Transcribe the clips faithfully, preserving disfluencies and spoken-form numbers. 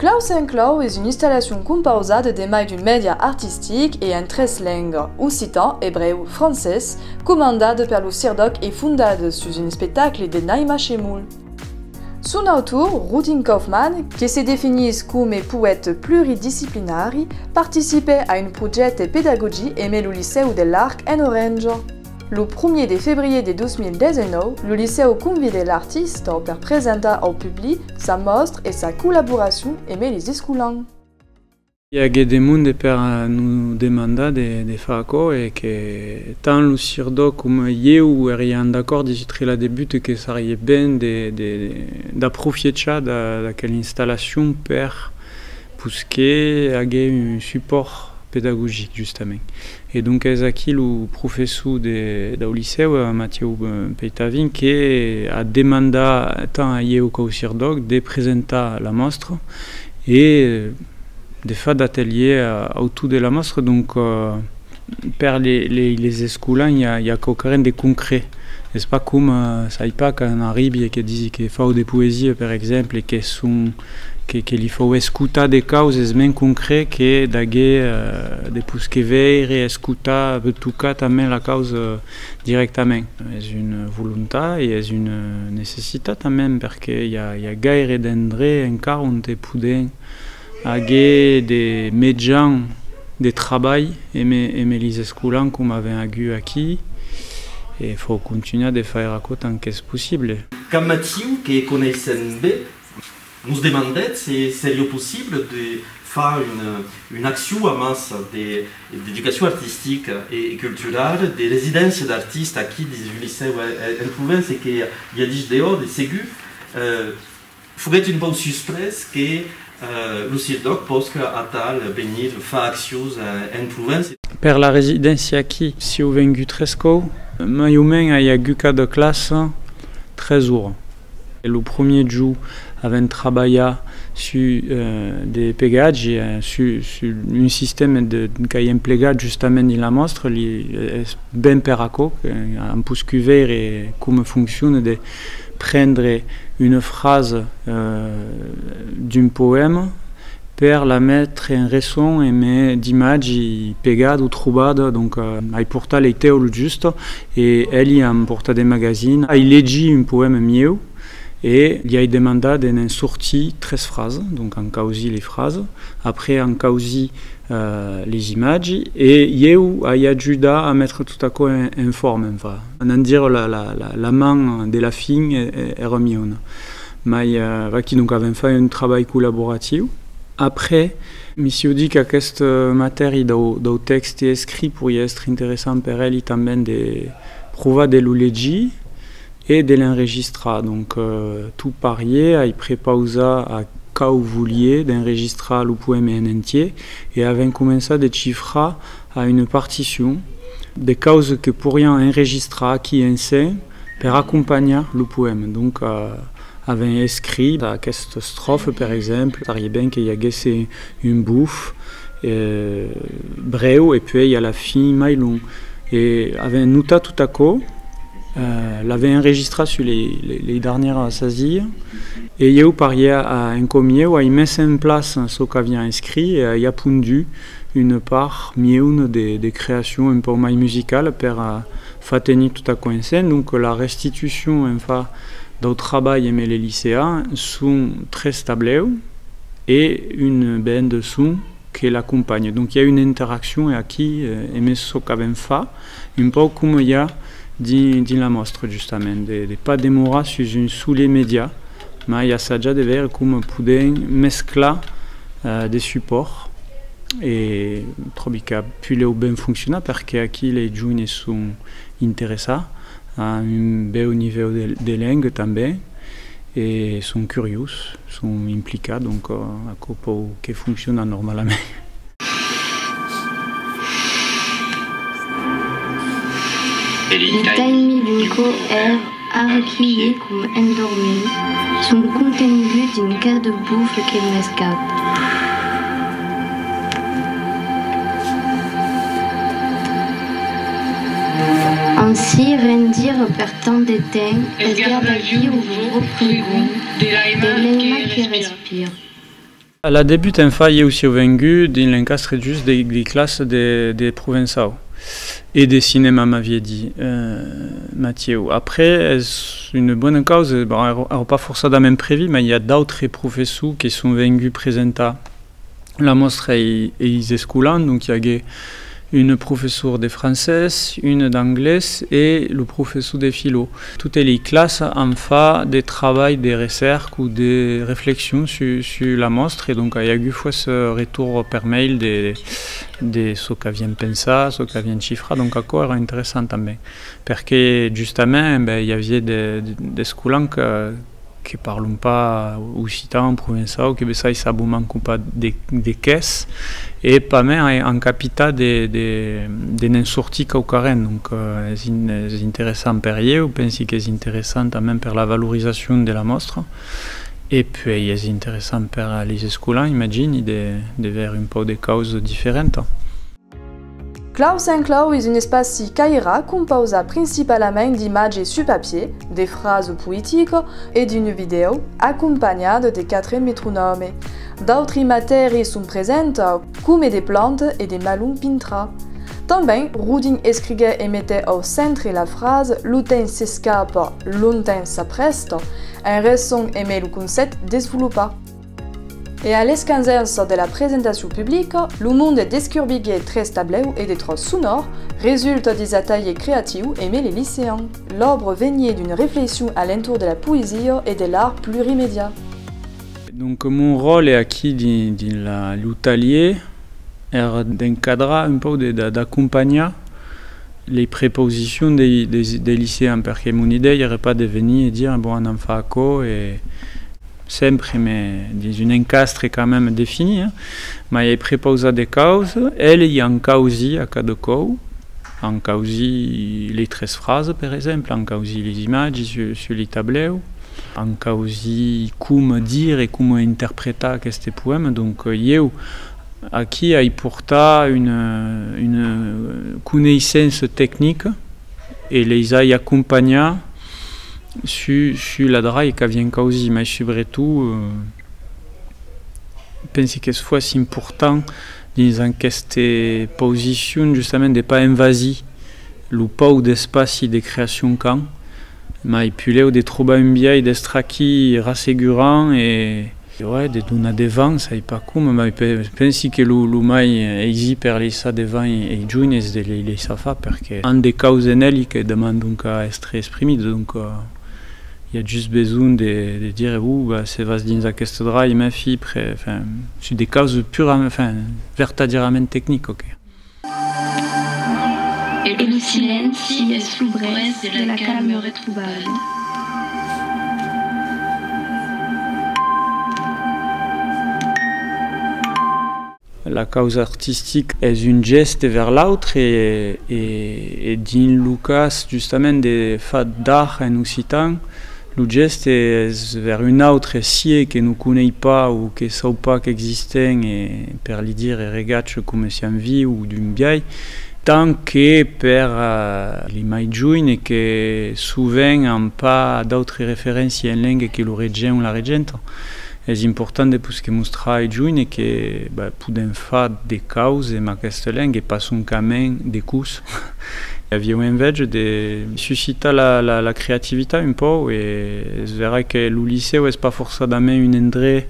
Claus en Claus es una installacion compausada de mai d'un mèdia artistic e en tres lengas, occitan, ebrèu, francés, comandada per lo CIRDÒC e fondada sus un espectacle de Naima Chemoul. Son autor, Rudin Kaufmann, que se definís coma poèta pluridisciplinari, participa a un projècte pedagogic emé lo licèu de l'Arc en Orenja. Lo premier de febrier de dos mil dètz-e-nòu, lo licèu convida l'artista per presentar au public sa mòstra e sa collaboracion emé les escolans. I aguèt de monde per, eh, nos demandar de, de far aquò e que tant lo CIRDÒC coma ieu èriam d'acòrd dins la debuta que sariá ben de, de, d'aprofiechar d'a-, d'aquela installacion per, pusque aguèt un supòrt pedagogic, justament. E donc es aquí lo professor de, dau licèu, eh, Mathieu, eh, Peitavin, que a demandat tant a ieu qu'au CIRDÒC de presentar la mòstra e, eh, de far d'atelièrs, eh, autour de la mòstra. Donc, eh, per les, les, les escolans, i a, i a quauquarren de concret. Es pas coma, eh, sai pas, quand arribi e que disi que fau de poesia, per exemple, e que son, que, que li fau escotar de causas, es mens concret que d'aguer, eh, de pusque veire, escotar, tocar tanben la causa directament. Es una volontat e es una necessitat tanben, perque i a, i a gaire d'endrechs encara onte podèm aguer de mejans de trabalh emé, emé lis escolans coma avèm agut aquí, e fau contunhar de faire aquò tant qu'es possible. Quand Mathieu, que coneissèm ben, nos demandèt se seriá possible de far una, una accion amassa de, d'educacion artistica e, e culturala, de residéncia d'artista aquí dins un licèu en, en, en Provença, que i a dich dehòra, de segur. Eh, Foguèt un pauc susprés que, eh, lo CIRDÒC pòsca atal venir far accions, eh, en Provença. Per la residéncia aquí, siáu vengut tres còups, mai o mens ai agut cada classa tres oras. E lo premier jorn avèm trabalhat sus, eh, de pegatges, eh, sus, sus un sistèma de, qu'ai emplegat justament dins la mòstra, li, es ben per aquò qu'am poscut veire coma fonciona de prendre una frasa, eh, d'un poèma per la metre en resson emé d'imatges pegadas o trobadas. Donc, eh, ai portat lei tèulas justas e eli an portat de magazines. Ai legit un poèma mieu e li ai demandat de ne'n sortir tres frasas, donc an causit lei frasas, après an causit eh, les imatges, e ieu ai ajudat a metre tot aquò en, en forma, enfin. Anam dire la, la, la, la man de la fin, eh, eh, èra mieuna. Mai, eh, vaquí, donc, avèm fach un trabalh collaboratiu. Après, mi siáu dich qu'aquesta matèria dau, dau tèxte escrit poiriá èstre interessant per eli tanben de provar de lo legir, e de l'enregistrar. Donc, eh, tot parier, ai prepausat a cau voliá d'enregistrar lo poèma en entier e avèm començat de chifrar a una particion de causas que poiriam enregistrar aquí ensems per acompanhar lo poèma. Donc, eh, avèm escrit aquesta estròfa, per exemple, sariá ben que i aguèsse un buf, eh, brèu e puèi a la fin mai long. E avèm notat tot aquò, eh, l'avèm enregistrat sus lei, lei, lei darnièras sasias, e ieu, parier a, en còp mieu, ai mes en plaça çò qu'aviam escrit e ai apondut una part mieuna de, de creacion un pauc mai musicala per, eh, far tenir tot aquò ensems. Donc, la restitucion, enfin, dau trabalh emé lei liceans son tres tablèus e un banc de son que l'acompanha. Donc, i a una interaccion e aquí, eh, emé çò qu'avèm fach, un pauc coma i a dins, dins la mòstra, justament, de, de pas demorar sus un solet mèdia, mai assajar de veire coma podèm mesclar, eh, de supòrts, e tròbi qu'a pulèu ben foncionat, perque aquí lei joines son interessats, an un bèu nivèu de, de lenga tanben, e son curiós, son implicats, donc, eh, aquò pòu que foncionar normalament. Li taimi d'un còp èra arrequilhits coma endormits, son contenguts dins cada buf que m'escapa. Ansin, ren dire per tant de temps, es gardar viu lo pròpri gum de l'aima que respira. A la debut, enfin, ieu siáu vengut dins l'encastre just de, de classe de, de provençau e de cinèma, m'aviá dit, eh, Mathieu. Après, es una bona causa, bon, èra, èra pas forçadament previst, mas i a d'autres professors que son venguts presentar la mòstra e, e es escolans, donc i aguèt un professor de francés, un d'anglés e lo professor de filo. Totes lei classas an fach de trabalh de recèrca o de reflexion sus, sus la mòstra, e donc i aguèt fòrça retorn per mail de, de çò qu'avián pensat, çò qu'avián chifrat, donc aquò èra interessant tanben, perque justament, ben, i aviá de, de, d'escolans que, que parlon pas occitan o provençau, que bessai sabon manco pas de, de qu'es, e pasmens an capitat de, de, de ne'n sortir quauquarren. Donc, eh, es in-, es interessant per ieu, pensi qu'es interessant tanben per la valorizacion de la mòstra, e puèi es interessant per leis escolans, imagini, de, de veire un pauc de causas diferentas. Clau Sent Clau es un espaci qu'airà compausat principalament d'imatges sus papièr, de frasas poeticas e d'una vidèo acompanhada de quatre metronòmes. D'autri matèris son presents, coma de plantas e de malons pintrats. Tanben, Rodin escriguèt e metèt au centre la frasa: lo temps s'escapa, longtemps s'aprèsta, en resson emé lo concèpte desvolopat. E a l'escansença de la presentacion publica, lo monde descurbiguèt tres tablèus e de tròç sonòr, resultat deis atalhiers creatius emé lei liceans. L'òbra veniá d'una reflexion a l'entorn de la poesia e de l'art plurimedial. Donc, mon ròtle aquí dins, dins la, lo talhier èra d'encadrar un pauc, de, de, d'acompanhar lei preposicions dei, dei, dei liceans, perque mon idèia èra pas de venir e dire: bon, anam far aquò, e sempre, mès dins un encastre quand même definit, eh? Mas ai prepausat de causas, eles an causit a cada còup, an causit lei tres frasas, per exemple, an causit leis imatges sus, sus lei tablèus, an causit coma dire e coma interpretar aqueste poèma. Donc, eh, ieu, aquí ai portat una, una coneissença tecnica e leis ai acompanhat sus, sus la dralha qu'avián causit, mas subretot, eh, pensi qu'es fòrça important dins aquesta posicion justament de pas envasir lo pauc d'espaci de creacion qu'an, mas puslèu de trobar un biais d'estre aquí rassegurant e, e ouais, de donar de vent, sai pas coma, mas pe-, pensi que lo, lo mai aisit per laissar de vent ai, ai joines es de lei laissar far, perque an de causas en eli que demandan qu'a èstre exprimidas, donc, eh, i a just besonh de, de dire: oh, bah, se vas dins aquesta dralha, ma fi, pre-, enfin, sus de causas purament, enfin, vertadièrament tecnicas, ok. E lo silenci es lo brèç de la calma retrobada. La causa artistica es un gèste vers l'autre e, e, e dins lo cas justament de far d'art en occitan, lo gèste es vers un autre, siá que nos coneis pas o que sau pas qu'existem, e per li dire regatge coma siam vius o d'un biais, tant que per, eh, lei mai joines que sovent an pas d'autre referéncia en lenga que lo regent o la regenta. Es important de pusque mostrar ai joines que, bah, podèm far de causas amb aquesta lenga e pas soncament de cors. Aviáu enveja de suscitar la, la, la creativitat un pauc, e es verai que lo licèu es pas forçadament un endrech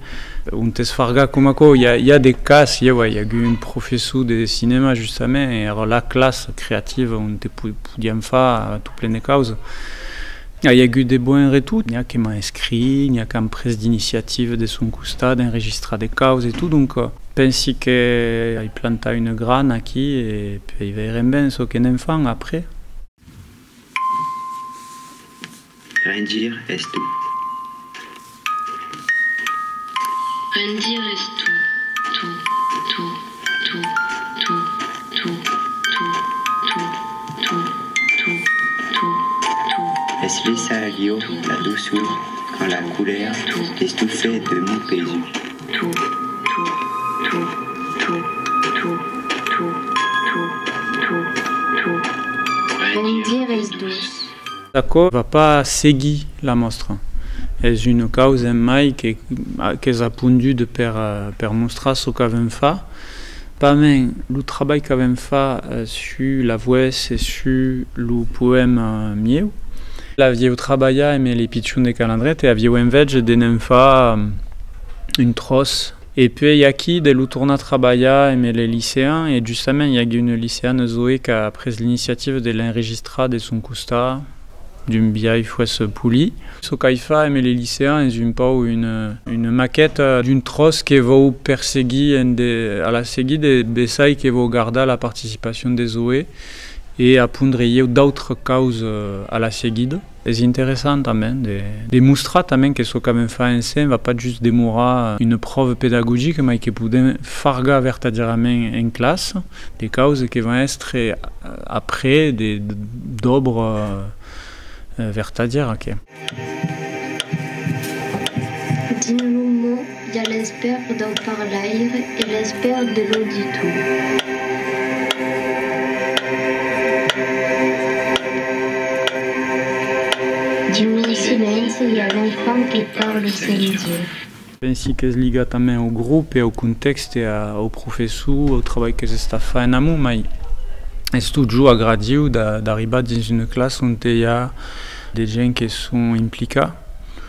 ont es fargat coma aquò. I a, i a de cas, ieu ai agut un professor de cinèma justament, e èra la classa creativa ont te po-, podiam far tot plen de causas. Ai agut de bons retorns, n'i a que m'an escrit, n'i a qu'an pres d'iniciativas de son costat d'enregistrar de causas e tot, donc, eh, pensi que ai plantat una grana aquí e puèi veirem ben çò que ne'n fan après. Rendir es tot. Rendir es tot, tot, tot. Es laissar viure la doçor quand la colèra estofa de mon país. Rendir es doç. Aquò va pas seguir la mòstra. Es una causa en mai que, qu'es aponduda per, eh, per mostrar çò qu'avèm fach. Pasmens, lo trabalh qu'avèm fach, eh, sus la votz e sus lo poèma mieu, l'aviáu trabalhat emé lei pichons de Calandreta e aviáu enveja de ne'n far, eh, un tròç. E puèi aquí, de lo tornar trabalhar emé lei liceans, e justament, i aguèt una liceana, Zoé, qu'a pres l'iniciativa de l'enregistrar de son costat, d'un biais fòrça polit. Çò qu'ai fach emé lei liceans es un pauc una, una maqueta d'un tròç que vòu perseguir en de, a la seguida, e bessai que vòu gardar la participacion de Zoé e apondre ieu d'autras causas a la seguida. Es interessant tanben de, de mostrar tanben que çò qu'avèm fach ensems va pas just demorar una pròva pedagogica, mai que podèm fargar vertadièrament en classa de causas que van èstre, eh, après de, d'òbra, eh, vertadièra, que. Dins lo mot, i a l'espèr dau parlaire e l'espèr de l'auditor. Dins lo silenci, i a l'enfant que parla sens dire. Pensi qu'es ligat tanben au grop e au contèxte e a, au professor, au trabalh qu'es estat fach en amont, mai es totjorn agradiu d'a-, d'arribar dins una classa onte i a de gents que son implicats.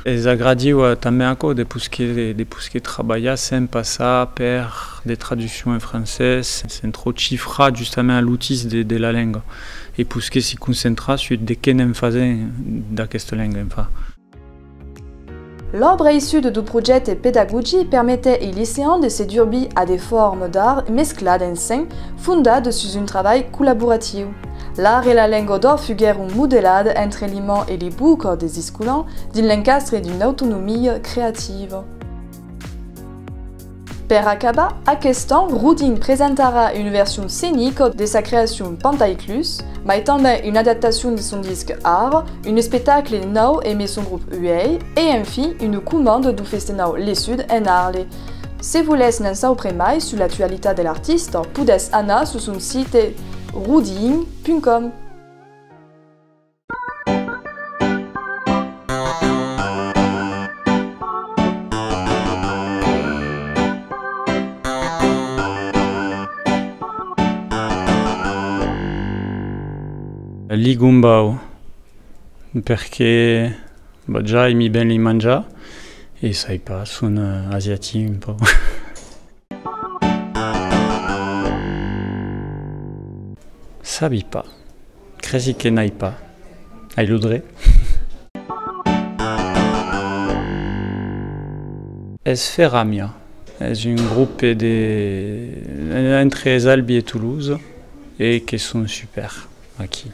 Es agradiu, eh, tanben aquò, de posquer, de posquer trabalhar sens passar per de traduccions en francés, sens tròp chifrar justament a l'utís de, de la lenga, e posquer si concentrar sus de qué ne'n fasèm d'aquesta lenga, enfin. L'òbra issuda dau projècte pedagogic permetèt ai liceans de se durbir a de formas d'art mescladas ensems, fondadas sus un trabalh collaboratiu. L'art e la lenga d'òc fuguèron modeladas entre li mans e li bocas deis escolans dins l'encastre d'una autonomia creativa. Per acabar, aquest an, Rodin presentarà una version scenica de sa creacion Pantaiclús, mai tanben una adaptacion de son disc Ara, un espectacle nòu emé son grop Uèi e, enfin, una comanda dau festenau Le Sud en Arle. Se volètz ne'n saupre mai sus l'actualitat de l'artista, podètz anar sus son site rodin punt com. Li gombau, perque, bah, ja aimi ben li manjar, e sai pas, son, eh, asiatics un pauc. Sabi pas. Cresi que n'ai pas. Ai lo dret. Es Feramia. Es un grop de, entre es Albi e Toulouse, e que son super aquí.